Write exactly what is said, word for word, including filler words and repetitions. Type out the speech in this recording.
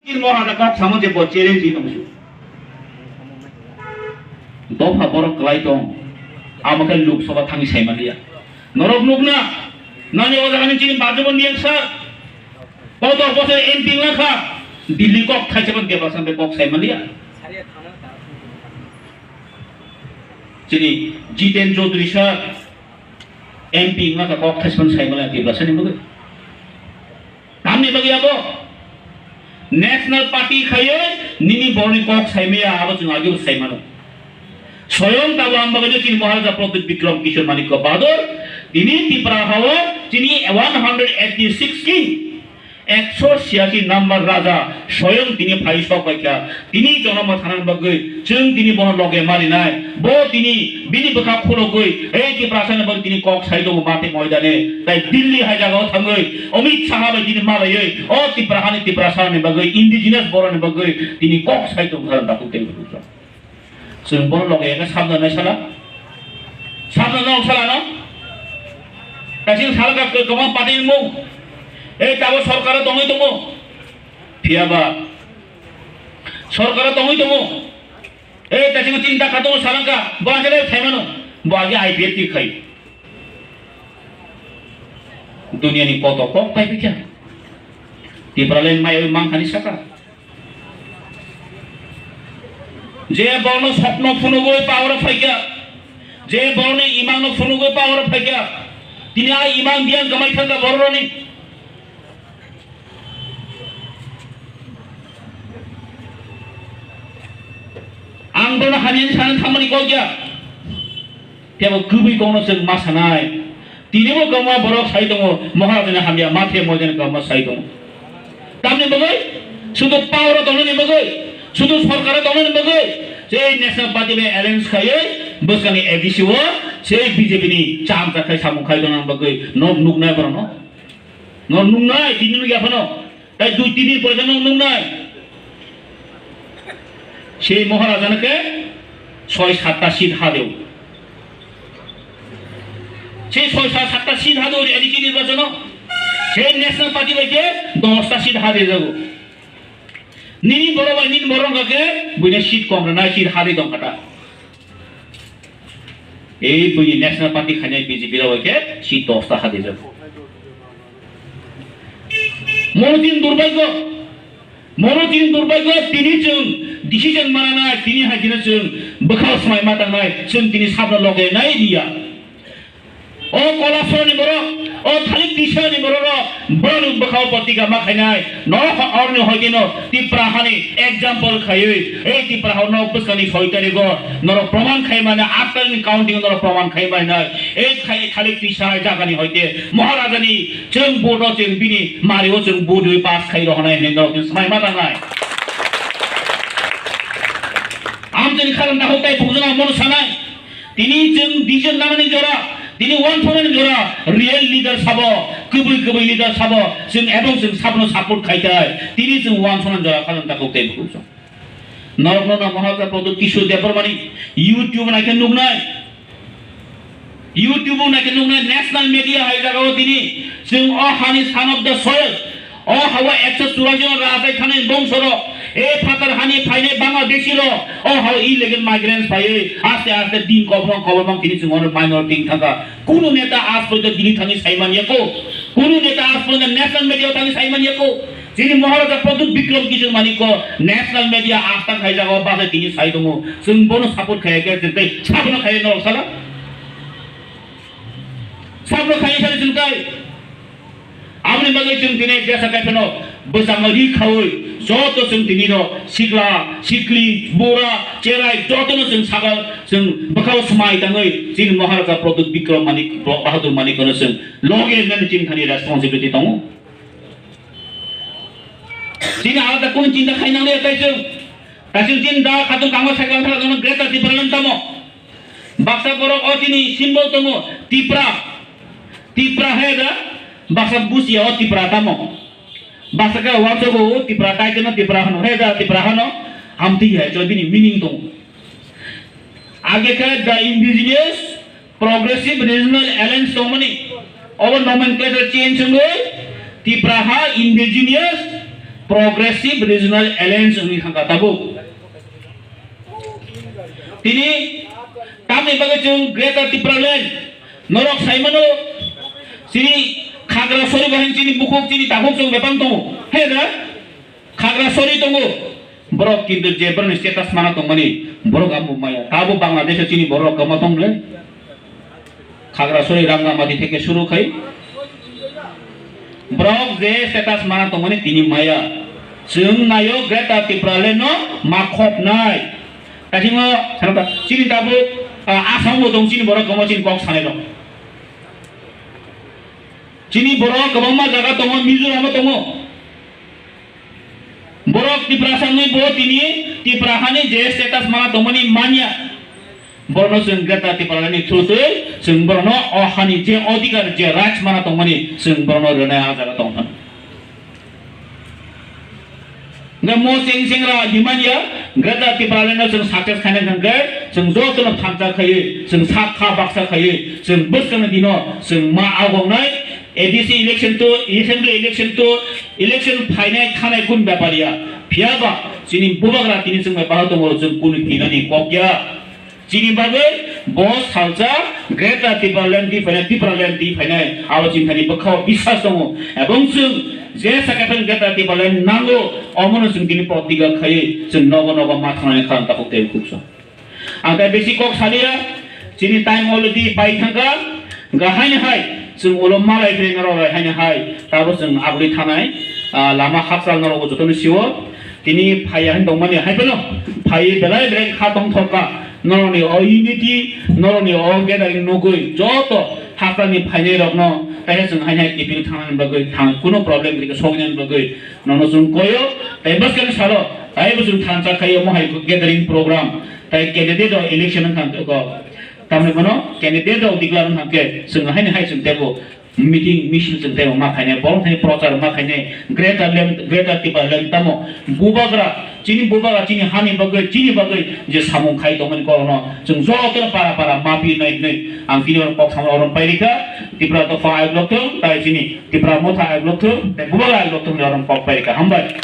Tin mo hada kok samo je bo challenge ni tongsu. Dopha borok kwlai tong. Amo khe Lok Sabha thangwi sai manliya. Norok nukna. Nani o jaga ni chini bajabo niyang sa. Koto bosor M P wngkha. Delhi kok thaisa ban Debasan bai kok sai manliya. Chini Jiten Chaudhary sir M P wngkha kok thaisa ban sai manliya Debasan ni bagwi. Tamni bagwi abo National Party khaiwi nini borni kok saimaya abo chwng agebo saimano. Soyong tabuk ang bagwi chini Maharaja Pradyut Bikram Kishore Manikya Bahadur tini Tripura hao chini one hundred eighty six king ekso siyasi number raja soyong tini phai sok bai kha. Tini jonomo thana bagwi chwng tini bono loge marinai. Bo tini bini bwkha khulogwi ei Tiprasa ni bagwi tini kok sai tongo mate moidane. Tai Delhi hai jagao thangwi Amit Shah bai tini malaiwi o Tipra hani Tiprasa ni bagwi indigenous borok ni bagwi tini kok sai tongo thang dakuk tei bujo. Chwng bono loge eka sabda nai sala. Sabda nok sala no. Kaising sala ka kwbang party ni mung. Ei tabo sorkaro tongwi tongo. Phiya ba sorkaro tongwi tongo. Ei, tachima chinta kha tongo, salangka, bo ajale phaimano, bo age I P F T khai. Duniani koto kok pai pikha. Tipraland mai oi mangkhani saka. Je borno sopno phunugoi power phaikha. Je borno imangno phunugoi power phaikha. Tini a imang biang gamai thangka bororoni. Ang bono hamya ni sana thamani kok ya. Tebo kubui kokno chwng ma sanai. Tini bo kwbangma borok sai tongo, Maharajani hamya ma the moidani kwbangma sai tongo. Tamni bagwi? Sudu power o tongnani bagwi, sudu sorkar o tongnani bagwi. Sei National Party bai alliance khaiwi bwskangni A D C o sei B J P ni chamcha khai samung khai tongnani bagwi nok nuknai borokno. Nok nuknai tini nukya phano. Tai dui tini poisa no nuknai. Sei Maharaja no khe soi satta seat ha deo. Sei soi sa-, satta seat ha deo, A D C nirbachono. Sei National Party bai khe dosta seat ha deo jago. Nini borok bai nini borok wngkha khe buino seat kom rwnai, seat ha deo tongkha ta. Ei buini National Party khainai B J P rok bai khe seat dosta ha deo jago. Mono din durbagyo, mono din durbagyo, tini chwng decision mananai, tini hai dino chwng bwkhao swmai ma tangnai, chwng tini sabno loge nai riya. O Kolapsorni borok, o Thalik Tisani borok rok, borokni bwkhao potika ma khainai, no orni hoiteno Tipra hani example khaiwi, ei Tipra hao no bwskangni soi tarigo norok proman khai mane, after ni counting norok proman khai mane, ei khai Thalik Tisa jagani hoite Maharajani Chwng vote o chwng bini mari o chwng vote rwi pass khai rohonai hinwi norok chwng swmai ma tangnai. Amchani khalang takhuk tai phunukjana mono sanai. Tini chwng decision nanani jora, tini uansuknani jora, real leader sabo, kwbwi kwbwi leader sabo, chwng ebong chwng sabono support khai tai. Tini chwng uansuknani jora khalang takhuk tai phunukjana. Norokno no Maharaja Pradyut Kishore Debbarmani YouTube naikhe nuknai. YouTube o naikhe nuknai national media hai jagao tini chwng o hani son of the soil, o hao ekso churashi jon rajai thanai bongso rok, e phatar hani phainai Bangladeshi rok, o hao illegal migrants phaiwi aste aste din koborma koborma tini chwng ono minority wng thangkha. Kunu neta aaj porjonto tini thangwi saiman yako, kunu neta aaj porjonto national media o thangwi saiman yako. Chini Maharaja Pradyut Bikram Kishore Manikya national media akhta khai jago, bachai tini sai tongo. Chwng bono support khai khe chwng tei sabono khai norok sala. Sabono khai sala chwng tai. Aboni bagwi chwng tini jesa khai phano bwskango ri khaui joto chwng tini no sikla, sikli, bura, cherai jotono chwng sakal chwng bwkhao swmai tangwi chini Maharaja Pradyut Bikram Manik, Bahadur Manikya no chwng loge nani chini thani responsibility tongo. Chini alada kunu chinta khai nang le tai chwng. Kaising chin da khatung kangma cycle thang jong Greater Tipraland tamo. Baksa borok o chini symbol tongo Tipra. Tipra he da baksa busia o Tipra tamo. Baksa ka wansukgo o Tipra tai chwngno Tipra hano he da Tipra hano amtwi hai chwng bini meaning tongo. Age khe the indigenous Progressive Regional Alliance tongmani, obo nomenclature change wngwi Tipra ha indigenous Progressive Regional Alliance wngwi thangkha tabuk. Tini tamni bagwi chwng Greater Tipraland norok saimano, chini Khagrasori bahai chini bukhuk chini takhuk chwng bebak tongo. He da? Khagrasori tongo. Borok kintu je borokni status mana tongmani borok amo maya. Tabo Bangladesh chini borok kama tongle. Khagrasori Rangamati theke suru khai. Borok je status mana tongmani tini maya. Chwng nayo Greater Tipraland no ma khopnai. Kasingo sanata chini tabuk, ah, Assam bo tong chini borok kama chini kok sanai rok. Chini borok kwbangma jaga tongo, Mizoram o tongo. Borok Tiprasa wngwi bo tini Tipra hani je status mana tongmani manya. Borokno chwng Greater Tipraland ni through twi chwng borokno o hani je odhikar je rights mana tongmani chwng borokno rwnai ah jaga tong phano. Hwnkhe mo cheng chengra himanya Greater Tipraland no chwng success khaina hwnkhe chwng jotono thansa khaiwi chwng sak kha baksa khaiwi chwng bwskangni dino chwng ma agongnai A D C election to, assembly election to, election phainai thanai kun bepar ya. Phiyaba chini bubagra tini chwng bai bahai tongo chwng kunu kinani kok ya. Chini bagwi bo salsa Greater Tipraland twi phainai, Tipraland twi phainai abo chini thani bwkhao biswas tongo. Ebong chwng je sakha phano Greater Tipraland nango, omono chwng tini protiga khaiwi chwng nogo nogo ma thangnani kha ang takhuk tei khuksa. Ang tai besi kok saliya, chini time already pai thangkha, hwnkha haini hai chwng ulo malai phai norok bai haini hai tabo chwng aguli thanai, ah, lama hakchal norok bo jotono sio, tini phaiya hin tongmani hai phano phaiwi belai belai kha tongthokma norokni o unity, norokni o gathering nugwi joto hakchalni phainai rokno tai chwng haini hai T P thangnani bagwi thang kuno problem gri soknani bagwi nono chwng koyo, tai bwskang salo tai bo chwng thansa khaio mo hai gathering program. Tai candidate rok election wng kha kok. Tamni bono candidate rok declare wng kha khe chwng haini hai chwng tebo meeting misil chwng tebo ma khainai, borok thani prochar ma khainai, Greater Land, Greater Tipraland tamo bubagra, chini bubagra chini hani bagwi, chini bagwi je samung khai tongmani kokno chwng jotono para para ma pi nai hinwi ang tini oro kok samung oro pai rikha. Tipra dopha ayok lokthung, tai chini Tipra motha ayok lokthung, tai bubagra ayok lokthung ni oro kok pai rikha. Hambai.